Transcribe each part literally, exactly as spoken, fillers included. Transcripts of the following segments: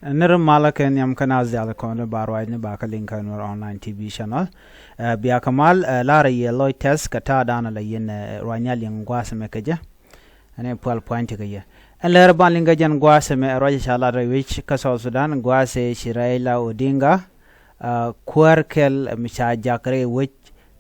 Ni ri malä kɛ nhiam kä naath diaal kɔn ba ruacni ba kä liŋ kä Nuer Online T V channel. Ɛ, bia kɛ mal, ɛ, la̱rä yɛ lɔc tɛth kɛ ta̱a̱ da̱a̱n la yɛn, ɛ, ruacni a liŋ gua̱a̱th ɛmɛ kɛ jɛ. Ɛn ɛ pual pua̱ny tekɛ yɛ. Ɛn lɛr ban liŋ kɛ jɛn gua̱a̱th ɛmɛ ɛ ruac ca lat rɛy wec kä South Sudan gua̱a̱th ɛ ci Raila Odinga, ɛ, kuäär kɛl mi ca jak rɛy wec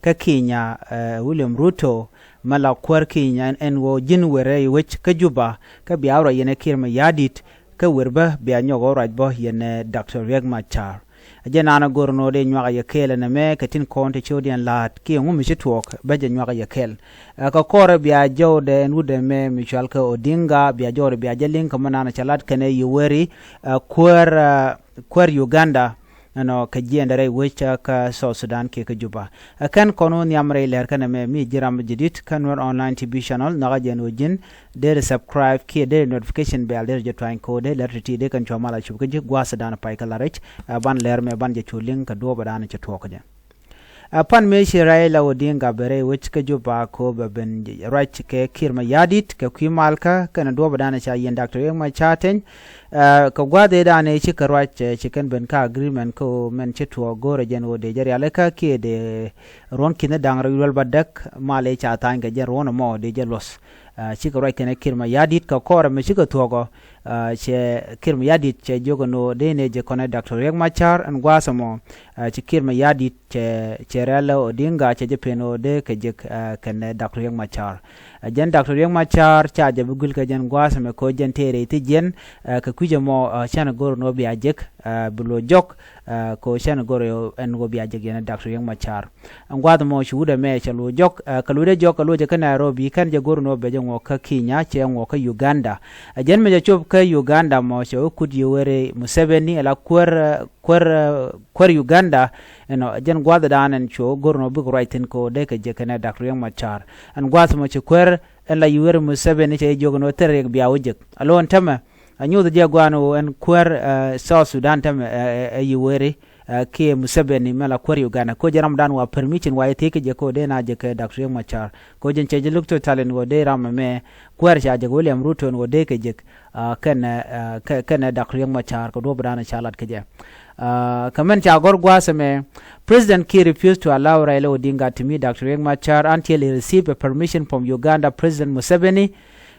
kä Kenya, ɛ, William Ruto, mɛ la kuäär Kenya ɛn, ɛn ɣöö ji̱n wer rɛy wec kä Juba, kä bia ruac yɛn ɛ Kiir Mayardit, kä wer bä bia nyɔk ɣöö ruac bä yɛn ɛ Doctor Riek Machar. Ɛ jɛn naan ɛ go̱r ni ɣöö dee nyuak ɛ yɛ kɛɛl ɛn ɛmɛ kɛ tin kɔn ti cio̱diɛn la̱a̱t kiɛ ŋu mi ci tuɔɔk bä jɛ nyuak ɛ yɛ kɛɛl. Ɛ, kɛ kɔrɛ bia jɔwdɛ ɛn wut ɛmɛ mi cual kɛ Odinga bia jɔwdɛ bia jɛ liŋ kɛ mɛ naan ɛ ca lat kɛnɛ Yoweri, ɛ, kuäär, ɛ, kuäär Uganda. Ɛnɔ kɛ jiɛɛndɛ rɛy wec kä South Sudan kiɛ kä Juba. Ɛ kɛn kɔn wä nhiam rɛy lɛr kɛn ɛmɛ mi ji̱ ram jɛ dit kä Nuer Online T V channel nhɔakä jɛn wä ji̱n deri subscribe kiɛ deri notification bell deri jɛ tuany ko deri lɛr ti̱ti̱ deri kɛn cua mal a cup kä ji̱ gua̱a̱th dan pay kä la rɛc. Ɛ ban lɛr mɛ ban jɛ cu liŋ kɛ duɔ̱ɔ̱p ɛ dan cɛ tuɔɔk kä jɛ. Ɛ pan mëë ci Raila Odinga bɛ rɛy wec kä Juba ko bɛ ben ruac kɛ Kiir Mayardit kɛ kui̱ malkä kɛnɛ duɔ̱ɔ̱p ɛ dan ca yɛn Doctor Riek Machar Teny. Ɛ, kɛ gua̱a̱th ëëdan ëë cikɛ ruac, ɛ, ci kɛn ben kä agreement kä ɣöö mɛn ci tuɔɔk go̱o̱rɛ jɛn ɣöö dee jɛ rialikä kiɛ dee ruɔ̱n ki̱n da̱ŋ rɛw luäl bädäk mal ëë ca tha̱a̱ny kɛ jɛn ruɔ̱n ɛmɔ dee jɛ luɔ̱th. Ɛ, cikɛ ruac kɛnɛ Kiir Mayardit kɛ kɔrɛ mi cikɛ thuɔ̱kɔ, ɛ, cɛ Kiir Mayardit cɛ jiök ɛn ɣöö dee nɛ jɛ kɔnɛ Doctor Riek Machar ɛn gua̱a̱th ɛmɔ, ɛ, ci Kiir Mayardit cɛ, cɛ Raila Odinga cɛ jɛ pen ɣöö dee kɛ jek, ɛ, kɛnɛ Doctor Riek Machar. Ɛ jɛn Doctor Riek Machar ca jɛ bi guil kɛ jɛn gua̱a̱th ɛmɛ kɛ ɣöö jɛn tëë rɛy ti jiɛn, ɛ, kɛ kui̱c ɛmɔ, ɛ, cɛn go̱r ɛn ɣöö bia jek, ɛ, bi lo̱c jɔk, ɛ, kɛ ɣöö cɛn go̱r ɛn ɣöö bia jek yɛn Doctor Riek Machar. Ɛn gua̱a̱th ɛmɔ ci wut ɛmɛ cɛ lo̱c jɔk, ɛ, kɛ lo̱cdɛ jɔk kɛ lo̱cɛ kä Nairobi kɛn jɛ go̱r ɛn ɣöö bɛ jɛ ŋuɔk kä Kenya cɛ ŋuɔk kä Uganda. Ɛ jɛn mi jɛ cop kä Uganda mɔ cɛ wä kut Yoweri Museveni ala kuäär, ɛ, kuäär, ɛ, kuäär Uganda. Ɛnɔ jɛn gua̱a̱th dan ɛn cu go̱r ɛn ɣöö bik ruac thi̱n kɛ ɣöö dee kɛ jek kɛnɛ Doctor Riek Machar. Ɛn gua̱a̱th ɛmɔ ci kuäär ɛn la Yoweri Museveni cɛ jiök ɛn ɣöö thil riɛk bia wä jek. Alo̱n tämɛ a nyoth jɛ gua̱a̱n ɣöö ɛn kuäär, ɛ, South Sudan tämɛ, ɛ, ɛ, ɛ Yoweri, ɛ, kiɛ Museveni mɛ la kuäär Uganda. Kɛ ɣöö jɛn ram dan wa permission wa jɛ thiec kä jɛ kɛ ɣöö dee na jek kɛ Doctor Riek Machar. Kɛ ɣöö jɛn cɛ jɛ luk totally ɛn ɣöö dee ram ɛmɛ kuäär ca jek William Ruto ɛn ɣöö dee kɛ jek, ɛ, kɛnɛ, ɛ, kɛ, kɛnɛ Doctor Riek Machar kɛ duɔ̱ɔ̱p dan ca lat kä jɛ. Ɛ, kɛ mɛn ca gɔ̱r gua̱a̱th ɛmɛ, President Kiir refused to allow Raila Odinga to meet Doctor Riek Machar until he received a permission from Uganda President Museveni.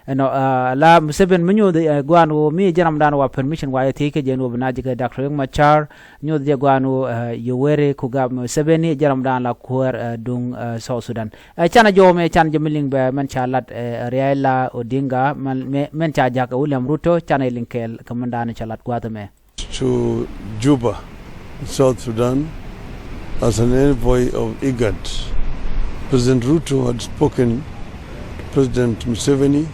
Ɛnɔ, ɛ, la Museveni mi nyoth, ɛ, gua̱a̱n ɣöö mi jɛn ram dan wa permission wa jɛ thiec kä jɛ ɛn ɣöö bi na jek kɛ Doctor Riek Machar. Nyoth jɛ gua̱a̱n ɣöö, ɛ, Yoweri Kugab Museveni jɛn ram dan la kuäär, ɛ, duŋ, ɛ, South Sudan. Ɛ, canɛ jɔw mɛ canɛ jɛ mi liŋ bɛ mɛn ca lat, ɛ, Raila Odinga mɛn, mɛ, mɛn ca jak, ɛ, William Ruto canɛ liŋ kɛɛl kɛ mɛn dan ca lat gua̱a̱th ɛmɛ. To Juba, South Sudan, as an envoy of IGAD. President Ruto had spoken to President Museveni,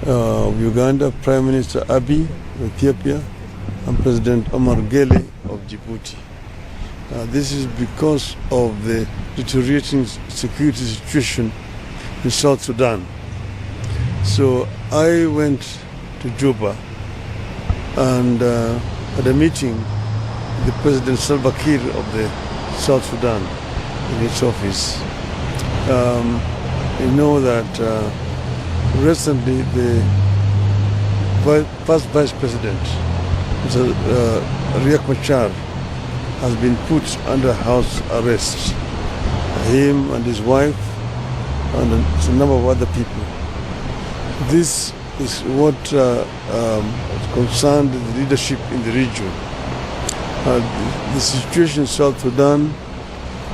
uh, of Uganda, Prime Minister Abiy of Ethiopia, and President Omar Gele of Djibouti. Uh, this is because of the deteriorating security situation in South Sudan. So I went to Juba and, uh, had a meeting with President Salva Kiir of the South Sudan in his office. Um, you know that, uh, recently the vi-, first Vice President, Mister, uh, Riek Machar, has been put under house arrest. Him and his wife and a number of other people. This is what, uh, um, concerned the leadership in the region. Uh, the situation in South Sudan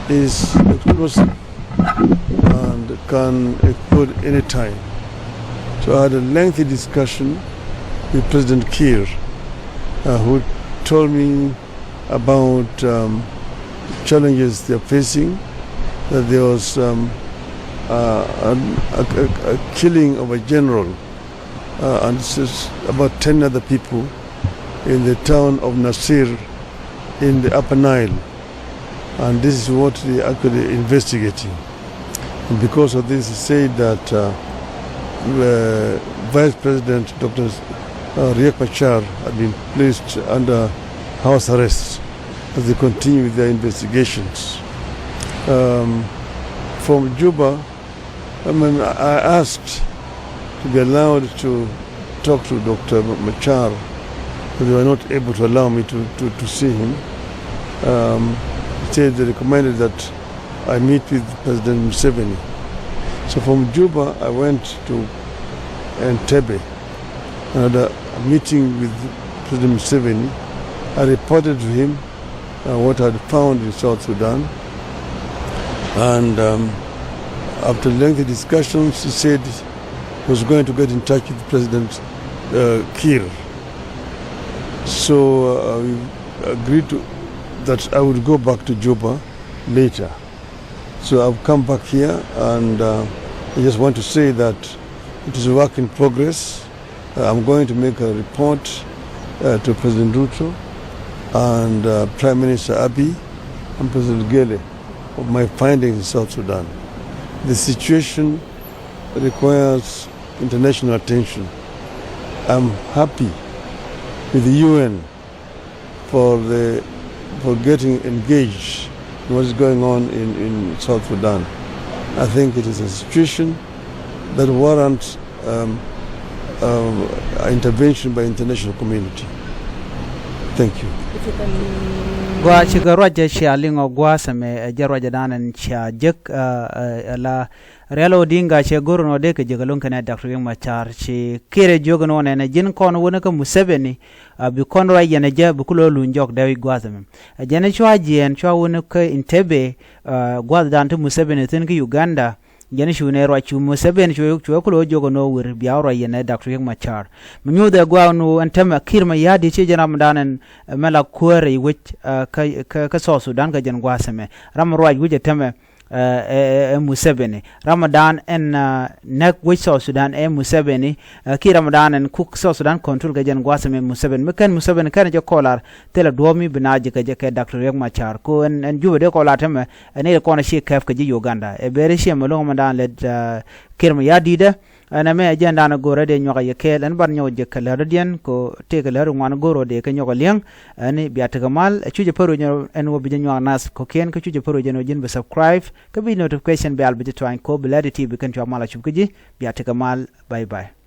is explosive and can explode any time. So I had a lengthy discussion with President Kiir, uh, who told me about, um, challenges they are facing, that there was, um, uh, a, a, a, a killing of a general, uh, and s-, about ten other people in the town of Nasir in the Upper Nile. And this is what they are actually investigating. And because of this, he said that, uh, uh, Vice President Doctor, uh, Riek Machar had been placed under house arrest as they continue with their investigations. Um, from Juba, I mean, I asked to be allowed to talk to Doctor Machar They were not able to allow me to, to, to see him. Um, he said they recommended that I meet with President Museveni. So from Juba, I went to Entebbe and had a meeting with President Museveni. I reported to him uh, what I had found in South Sudan. And um, after lengthy discussions, he said he was going to get in touch with President uh, Kiir. So uh, we agreed to, that I would go back to Juba later. So I've come back here, and uh, I just want to say that it is a work in progress. Uh, I'm going to make a report uh, to President Ruto and uh, Prime Minister Abiy and President Gele of my findings in South Sudan. The situation requires international attention. I'm happy with the U N for the for getting engaged in what is going on in, in South Sudan. I think it is a situation that warrants um, um, intervention by international community. Thank you. Gua cikɛ ruac cia liŋ ɔ gua̱a̱th ɛmɛ ɛ jɛ ruac ɛ da̱a̱n ɛn cia jek ɛ la Rial Odinga cɛ go̱r ɛn ɔ dee kɛ jek ɛ lo̱ŋ kɛnɛ Doctor Riek Machar ci Kiir ɛ jiök ɛn ɔ nɛnɛ ji̱n kɔn wänä kä Museveni a bi kɔn ruac yɛn ɛ jɛ bi kulɛ luny jɔk dee wi̱c gua̱a̱th ɛmɛ. Ɛ jɛn cua jiɛɛn cua wänä kä Entebbe gua̱a̱th da̱a̱n ti Museveni thi̱n kä Uganda. Jɛn cu nɛ ruac cu Museveni cuɛ cuɛ kulɛ wä jiök ɛn ɣöö wir bia wä ruac yɛn ɛ Doctor Riek Machar. Mi nyuuth ɛ gua̱a̱k nu ɛn tämɛ Kiir Mayardit ci jɛn ramdan ɛn mɛ la kuäär rɛy wec kä South Sudan kä jɛn gua̱a̱th ɛmɛ. Ram ruac wec ɛ tämɛ ɛ Museveni. Ramdan ɛn näk wec South Sudan ɛ Museveni. Kiir ramdan ɛn kuk South Sudan control kä jɛn gua̱a̱th ɛmɛ Museveni. Mi kɛn Museveni kɛn jɛ kɔlar thilɛ duɔ̱ɔ̱p mi bi na ji̱ kɛ jɛ kɛ Doctor Riek Machar. Ko ɛn Juba dee kɔlar tämɛ. Ɛ ni kɔn ci kɛp kä ji̱ Uganda ɛ beri ciɛ mɛ loŋ mɛ dan lɛ Kiir Mayardit. Ɛn ɛmɛ ɛ jɛn dan go̱rɛ dee nyuak ɛ yɛ kɛɛl ɛn ban nyɔk jɛ kɛ lär dɔ̱diɛn ko tëëk lär ŋuan go̱r ɔ dee kɛ nyɔk ɛ liɛŋ. Ɛn bia tekɛ mal ɛ cuc ɛ pär wi̱c ɛn wä bi jɛ nyuak nath kɔkiɛn kä cuc ɛ pär wi̱c ɛn wä ji̱n bi subscribe kä bi notification bell bi jɛ tuany ko bi lär di ti bi kɛn cua mal a cup kä ji̱. Bia tekɛ mal. Bye bye.